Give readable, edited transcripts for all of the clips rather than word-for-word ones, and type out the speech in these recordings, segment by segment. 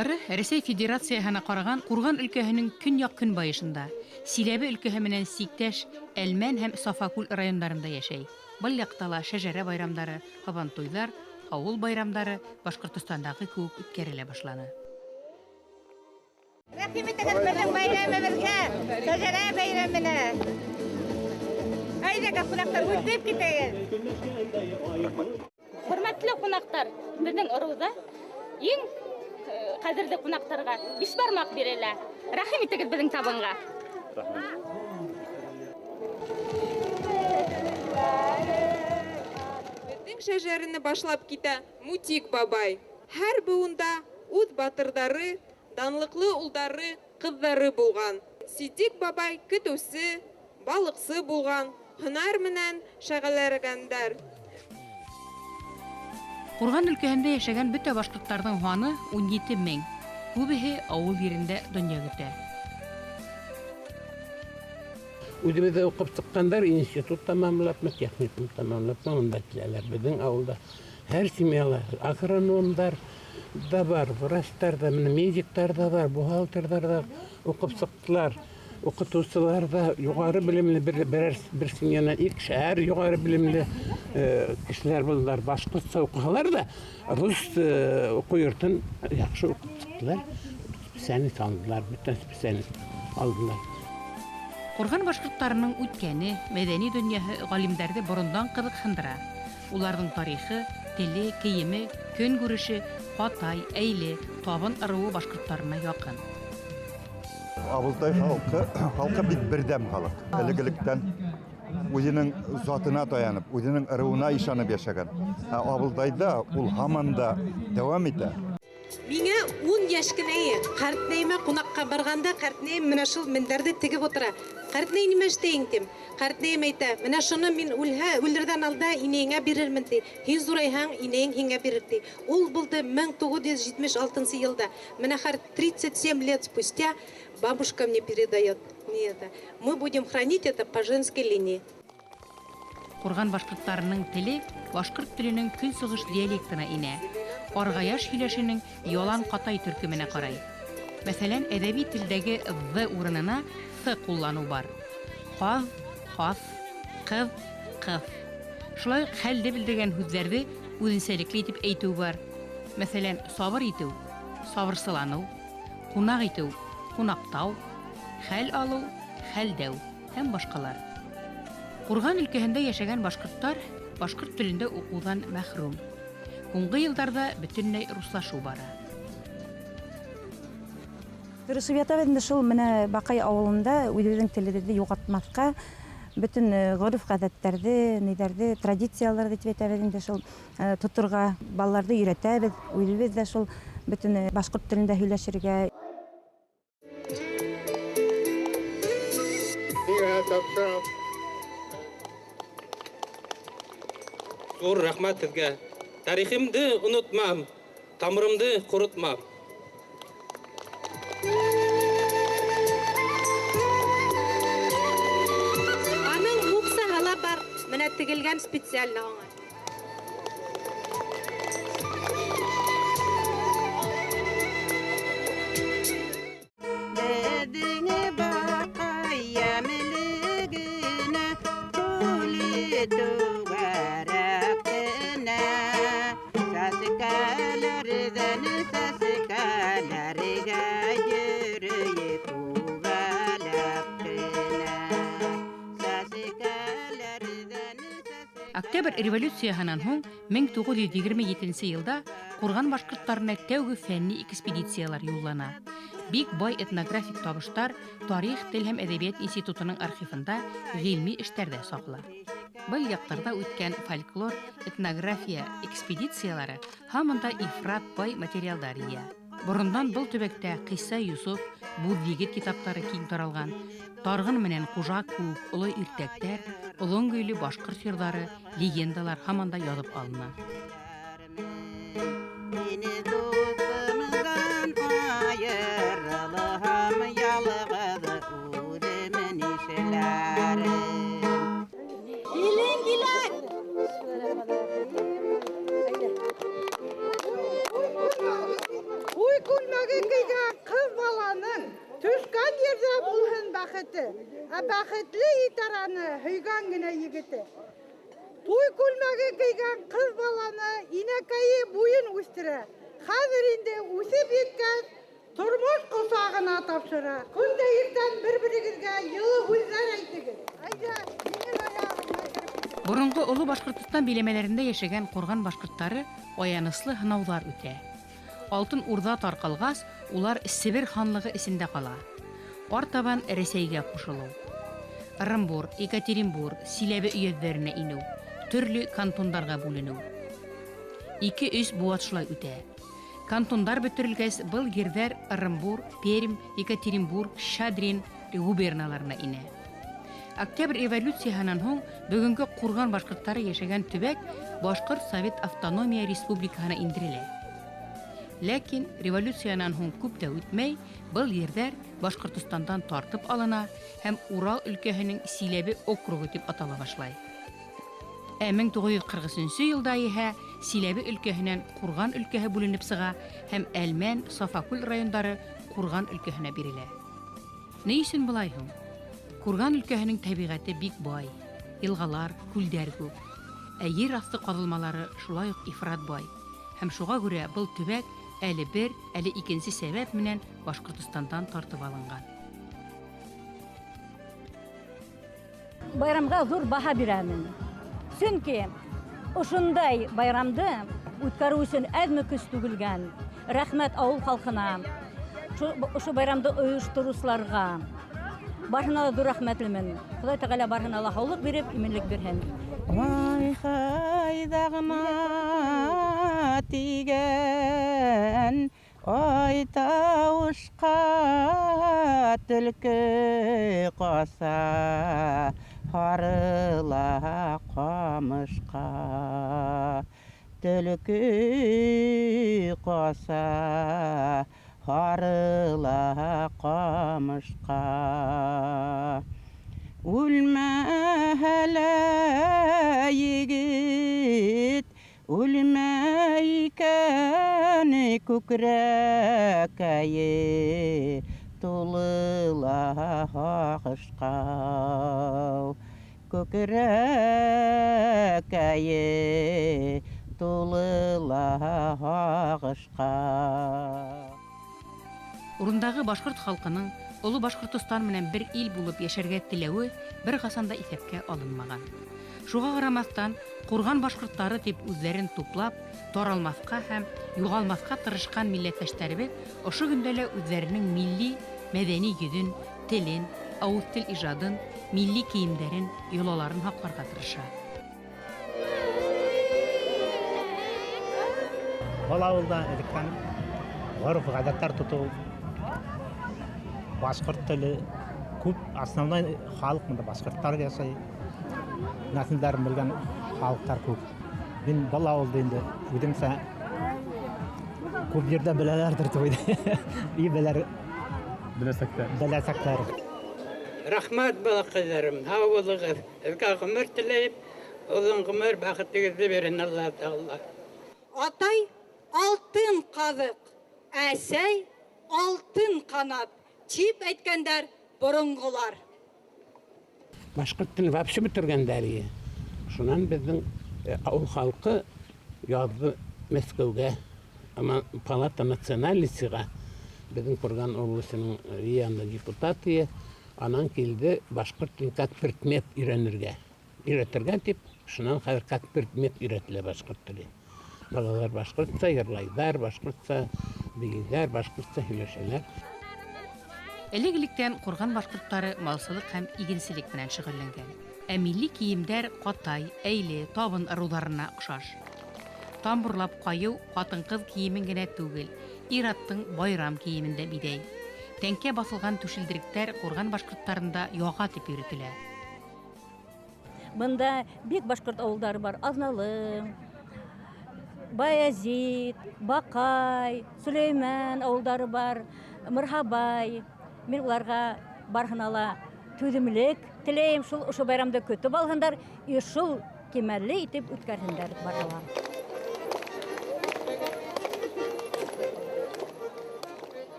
башҡорттары Рәсәй Федерацияһына ҡараған Ҡурған өлкәһенең көньяҡ-көнбайышында, Силәбе өлкәһе менән сиктәш Әлмән һәм Сафакүл райондарында йәшәй. Был яҡта ла шәжәрә байрамдары, һабантуйҙар, ауыл байрамдары Башҡортостандағы кеүек үткәрелә башланы. Рәхим итегеҙ беҙҙең бәйрәмебеҙгә, шәжәрә бәйрәменә. Әйҙәгеҙ, ҡунаҡтар, үтеп китегеҙ. Хөрмәтле ҡунаҡтар, беҙҙең ырыуҙа иң ҡәҙерле ҡунаҡтарға бишбармаҡ бирелә. Рәхим итегеҙ беҙҙең табынға. Беҙҙең шәжәрене башлап китә Мутик бабай. Һәр быуында үҙ батырҙары, данлыҡлы улдары, ҡыҙҙары булған. Сиддиҡ бабай көтөүсе, балыҡсы булған, һунар менән шәғәлләнгәндәр. Ҡурған өлкәһендә йәшәгән бөтә башҡорттарҙың һаны 17 мең. Күбеһе ауыл ерендә донъя көтә. Үҙебеҙҙә уҡып сыҡҡандар институт тамамлапмы, техникум тамамлапмы, унда киләләр. Беҙҙең ауылда һәр семьяла агрономдар да бар, врачтар ҙа, менә медиктар ҙа бар, бухгалтерҙар ҙа уҡып сыҡтылар. Уҡытыусылар ҙа юғары белемле бер семьянан икешәр юғары белемле кешеләр булдылар. Башҡортса уҡыһалар ҙа, рус уҡыу йортон яҡшы уҡып сыҡтылар. Специальность алдылар, бөтә специальность алдылар. Ҡурған башҡорттарының үткәне, мәҙәни донъяһы ғалимдарҙы борондан ҡыҙыҡһындыра. Уларҙың тарихы, теле, кейеме, көнкүреше Ҡатай, Әйле, Табын ырыуы башҡорттарына яҡын. Абылтай халҡы бик берҙәм халыҡ. Элек-электән үҙенең затына таянып, үҙенең ырыуына ышанып йәшәгән. Ә Абылтайҙа ул һаман да дауам итә. Миңә 10 йәш кенә ине. Ҡәртнәйемә ҡунаҡҡа барғанда ҡәртнәйем менә шул мендәрҙе тегеп ултыра. Ҡәртнәй, нимә эшләйһең, тим. Ҡәртнәйем әйтә, менә шуны мин үлһә, үлерҙән алда инәйеңә бирермен, ти. Һин ҙурайһаң, инәйең һиңә бирер, ти. Ул булды 1976 йылда. Менә хәҙер 37 лет спустя бабушка мне передает мне это. Мы будем хранить это по женской линии. Ҡурған башҡорттарының теле башҡорт теленең көнсығыш диалектына инә. Арғаяш һөйләшенең ялан ҡатай төркөмөнә ҡарай. Мәҫәлән, әҙәби телдәге «ҙ» урынына «ҫ» ҡулланыу бар. Ҡаҙ, ҡаҫ, ҡыҙ, ҡыҫ. Шулай уҡ хәлде белдергән һүҙҙәрҙе үҙенсәлекле итеп әйтеү бар. Мәҫәлән, сабыр итеү, сабырсыланыу, ҡунаҡ итеү, ҡунаҡтау, хәл алыу, хәлдәү һәм башҡалар. Ҡурған өлкәһендә йәшәгән башҡорттар башҡорт телендә уҡыуҙан мәхрүм. Һуңғы йылдарҙа бөтөнләй руслашыу бара. Тырышып ятабыҙ инде шул менә Баҡай ауылында үҙебеҙҙең телебеҙҙе юғалтмаҫҡа, бөтөн ғөрөф-ғәҙәттәрҙе, ниҙәрҙе, традицияларҙы тип әйтәбеҙ инде шул тоторға, балаларҙы өйрәтәбеҙ, үҙебеҙ ҙә шул бөтөн башҡорт телендә һөйләшергә. Ҙур рәхмәт һеҙгә. Тарихымды онотмам, тамырымды ҡоротмам. Аның муҡсаһы ла бар, менә тегелгән специально аңа. Беҙҙең Баҡай йәмлегенә, күле түгәрәк кенә, сәскәләрҙән сәскәләргә йөрөй күбәләк кенә. Сәскәләрҙән сәскәләргә Октябрь революцияһынан һуң 1927 йылда Ҡурған башҡорттарына тәүге фәнни экспедициялар юллана. Бик бай этнографик табыштар Тарих, тел һәм әҙәбиәт институтының архивында ғилми эштәрҙә сағыла. Был яҡтарҙа үткән фольклор, этнография экспедициялары һаман да ифрат бай материалдар йыя. Борондан был төбәктә Ҡиса Йософ, Буҙ егет китаптары киң таралған. Тарғын менән Ҡужа кеүек оло иртәктәр, олон көйлө башҡорт йырҙары, легендалар һаман да яҙып алына. Мине дуҫымдан айырылһам, ялғыҙ үҙем нишләрем? Килен килә! Уй, күлмәге! Барған ерҙә булһын бәхете, ә бәхетле итәр аны һөйгән генә егете. Туй күлмәге кейгән ҡыҙ баланы инәкәйе буйын үҫтерә. Хәҙер инде үҫеп еткәс, тормош ҡосағына тапшыра. Көн дә иртән бер-берегеҙгә йылы һүҙҙәр әйтегеҙ. Әйҙә, еңел аяғыңа кереп. Боронғо Оло Башҡортостан биләмәләрендә йәшәгән ҡурған башҡорттары аяныслы һынауҙар үтә. Алтын Урҙа тарҡалғас, улар Себер ханлығы эсендә ҡала. Артабан Рәсәйгә ҡушылыу. Ырымбур, Екатеринбур, Силәбе өйәҙҙәренә инеү, төрлө кантондарға бүленеү. 2-3 быуат шулай үтә. Кантондар бөтөрөлгәс, был ерҙәр Ырымбур, Пермь, Екатеринбург, Шадрин губерналарына инә. Октябрь революцияһынан һуң бөгөнгө ҡурған башҡорттары йәшәгән төбәк Башҡорт Совет Автономия Республикаһына индерелә. Ләкин революциянан һуң күп тә үтмәй, был ерҙәр Башҡортостандан тартып алына һәм Урал өлкәһенең Силәбе округы тип атала башлай. Ә 1943 йылда иһә Силәбе өлкәһенән Ҡурған өлкәһе бүленеп сыға һәм Әлмән, Сафакүл райондары Ҡурған өлкәһенә бирелә. Ни өсөн былай һуң? Ҡурған өлкәһенең тәбиғәте бик бай, йылғалар, күлдәр күп. Ә ер аҫты ҡаҙылмалары шулай уҡ ифрат бай. Һәм шуға күрә был төбәк әле бер, әле икенсе сәбәп менән Башҡортостандан тартып алынған. Байрамға ҙур баһа бирәмен. Сөнки ошондай байрамды үткәреү өсөн әҙме көс түгелгән. Рәхмәт ауыл халҡына, ошо байрамды ойоштороусыларға. Барыһына ла ҙур рәхмәтлемен. Хоҙай Тәғәлә барыһына ла һаулыҡ биреп, именлек бирһен. Ай ҡайҙа ғына тигән, ай тауышҡа төлкө ҡаса, һарыла ҡамышҡа. Төлкө ҡаса, һарыла ҡамышҡа. Үлмәһә лә егет, үлмә икән күкрәкәйе, тулы ла һағышҡа. Күкрәкәйе, тулы ла һағышҡа. Урындағы башҡорт халҡының Оло Башҡортостан менән бер ил булып йәшәргә теләүе бер ҡасан да иҫәпкә алынмаған. Шуға ҡарамаҫтан, ҡурған башҡорттары тип үҙҙәрен туплап, таралмаҫҡа һәм юғалмаҫҡа тырышҡан милләттәштәребеҙ ошо көндә лә үҙҙәренең милли, мәҙәни йөҙөн, телен, ауыҙ тел ижадын, милли кейемдәрен, йолаларын һаҡларға тырыша. Был ауылда электән ғөрөф-ғәҙәттәр тотоу, башҡорт теле күп, основной халыҡ бында башҡорттар йәшәй. Нәҫелдәрен белгән халыҡтар күп. Мин был ауылды инде үҙемсә күп ерҙә беләләрҙер тип уйлайым. И беләр. Беләсәктәр. Беләсәктәр. Рәхмәт, балаҡайҙарым, һау булығыҙ. Һеҙгә ғүмер теләйем, оҙон ғүмер бәхетегеҙҙе бирһен Аллаһ Тәғәлә. Атай алтын ҡаҙыҡ, әсәй алтын ҡанат, тип әйткәндәр боронғолар. Башҡорт телен вообще бөтөргәндәр ине. Шунан беҙҙең ауыл халҡы яҙҙы Мәскәүгә, ама палата национальностиға беҙҙең Ҡурған обласының янында депутат ие. Анан килде башҡорт телен как предмет өйрәнергә. Өйрәтергә тип, шунан хәҙер как предмет өйрәтелә башҡорт теле. Балалар башҡортса йырлайҙар, башҡортса бейейҙәр, башҡортса һөйләшәләр. Элек-электән Ҡурған башҡорттары малсылыҡ һәм игенселек менән шөғөлләнгән. Ә милли кейемдәр ҡатай, әйле, табын ырыуҙарына оҡшаш. Тамбурлап ҡайыу ҡатын-ҡыҙ кейемен генә түгел, ир-аттың байрам кейемен дә биҙәй. Тәңкә баҫылған түшелдеректәр Ҡурған башҡорттарында яға тип йөрөтөлә. Бында бик башҡорт ауылдары бар. Аҙналы, Баязит, Баҡай, Сөләймән ауылдары бар, Мырһабай. Мин уларға барыһына ла түҙемлек теләйем, шул ошо байрамды көтөп алһындар, и шул кимәлле итеп үткәрһендәр барыла.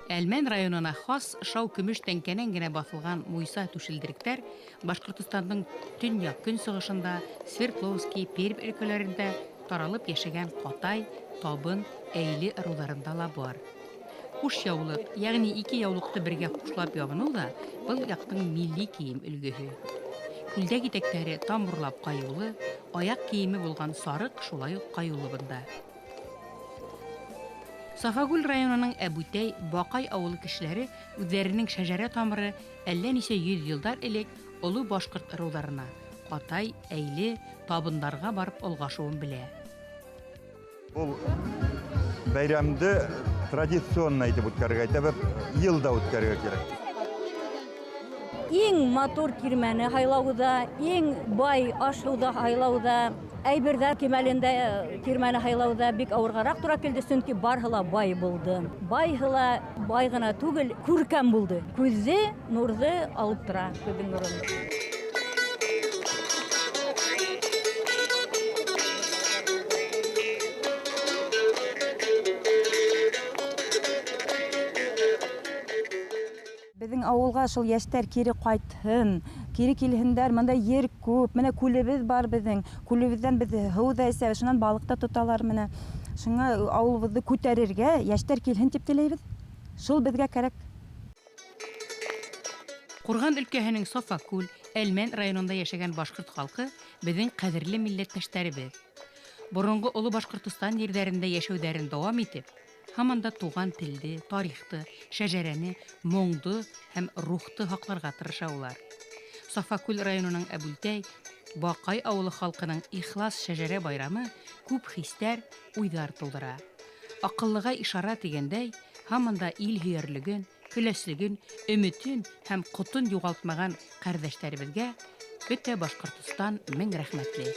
Әлмән районына хас шау көмөш тәңкәнән генә баҫылған муйса түшелдеректәр Башҡортостандың төньяҡ көнсығышында, Свердловский, Пермь өлкәләрендә таралып йәшәгән Ҡатай, Табын, Әйле ырыуҙарында ла бар. Ҡуш яулыҡ, йәғни ике яулыҡты бергә ҡушлап ябыныу ҙа был яҡтың милли кейем өлгөһө. Күлдәк итәктәре тамбурлап ҡайыулы, аяҡ кейеме булған сарыҡ шулай уҡ ҡайыулы бында. Сафагүл районының Әбүтәй, Баҡай ауылы кешеләре үҙҙәренең шәжәрә тамыры әллә нисә йөҙ йылдар элек оло башҡорт ырыуҙарына, Ҡатай, Әйле, Табындарға барып олғашыуын белә. Ул бәйрәмде традиционно итеп үткәрергә, әйтәбеҙ, йыл да үткәрергә кәрәк. Иң матур тирмәне һайлауҙа, иң бай аш-һыуҙы һайлауҙа, әйберҙәр кимәлендә тирмәне һайлауҙа бик ауырғараҡ тура килде, сөнки барыһы ла бай булды. Байһы ла бай ғына түгел, күркәм булды. Күҙҙе, нурҙы алып тора, күҙҙең нурын. Беҙҙең ауылға шул йәштәр кире ҡайтһын, кире килһендәр. Бында ер күп, менә күлебеҙ бар беҙҙең. Күлебеҙҙән беҙ һыу ҙа эсәбеҙ, шунан балыҡ та тоталар менә. Шуңа ауылыбыҙҙы күтәрергә йәштәр килһен тип теләйбеҙ. Шул беҙгә кәрәк. Ҡурған өлкәһенең Софакүл, Әлмән районында йәшәгән башҡорт халҡы беҙҙең ҡәҙерле милләттәштәребеҙ. Боронғо Оло Башҡортостан ерҙәрендә йәшәүҙәрен дауам итеп, һаман да туған телде, тарихты, шәжәрәне, моңдо һәм рухты һаҡларға тырыша улар. Сафакүл районының Әбүлтәй, Баҡай ауылы халҡының ихлас шәжәрә байрамы күп хистәр, уйҙар тыуҙыра. Аҡыллыға ишара тигәндәй, һаман да ил һөйәрлеген, көләслеген, өмөтөн һәм ҡотон юғалтмаған ҡәрҙәштәребеҙгә бөтә Башҡортостан мең рәхмәтле.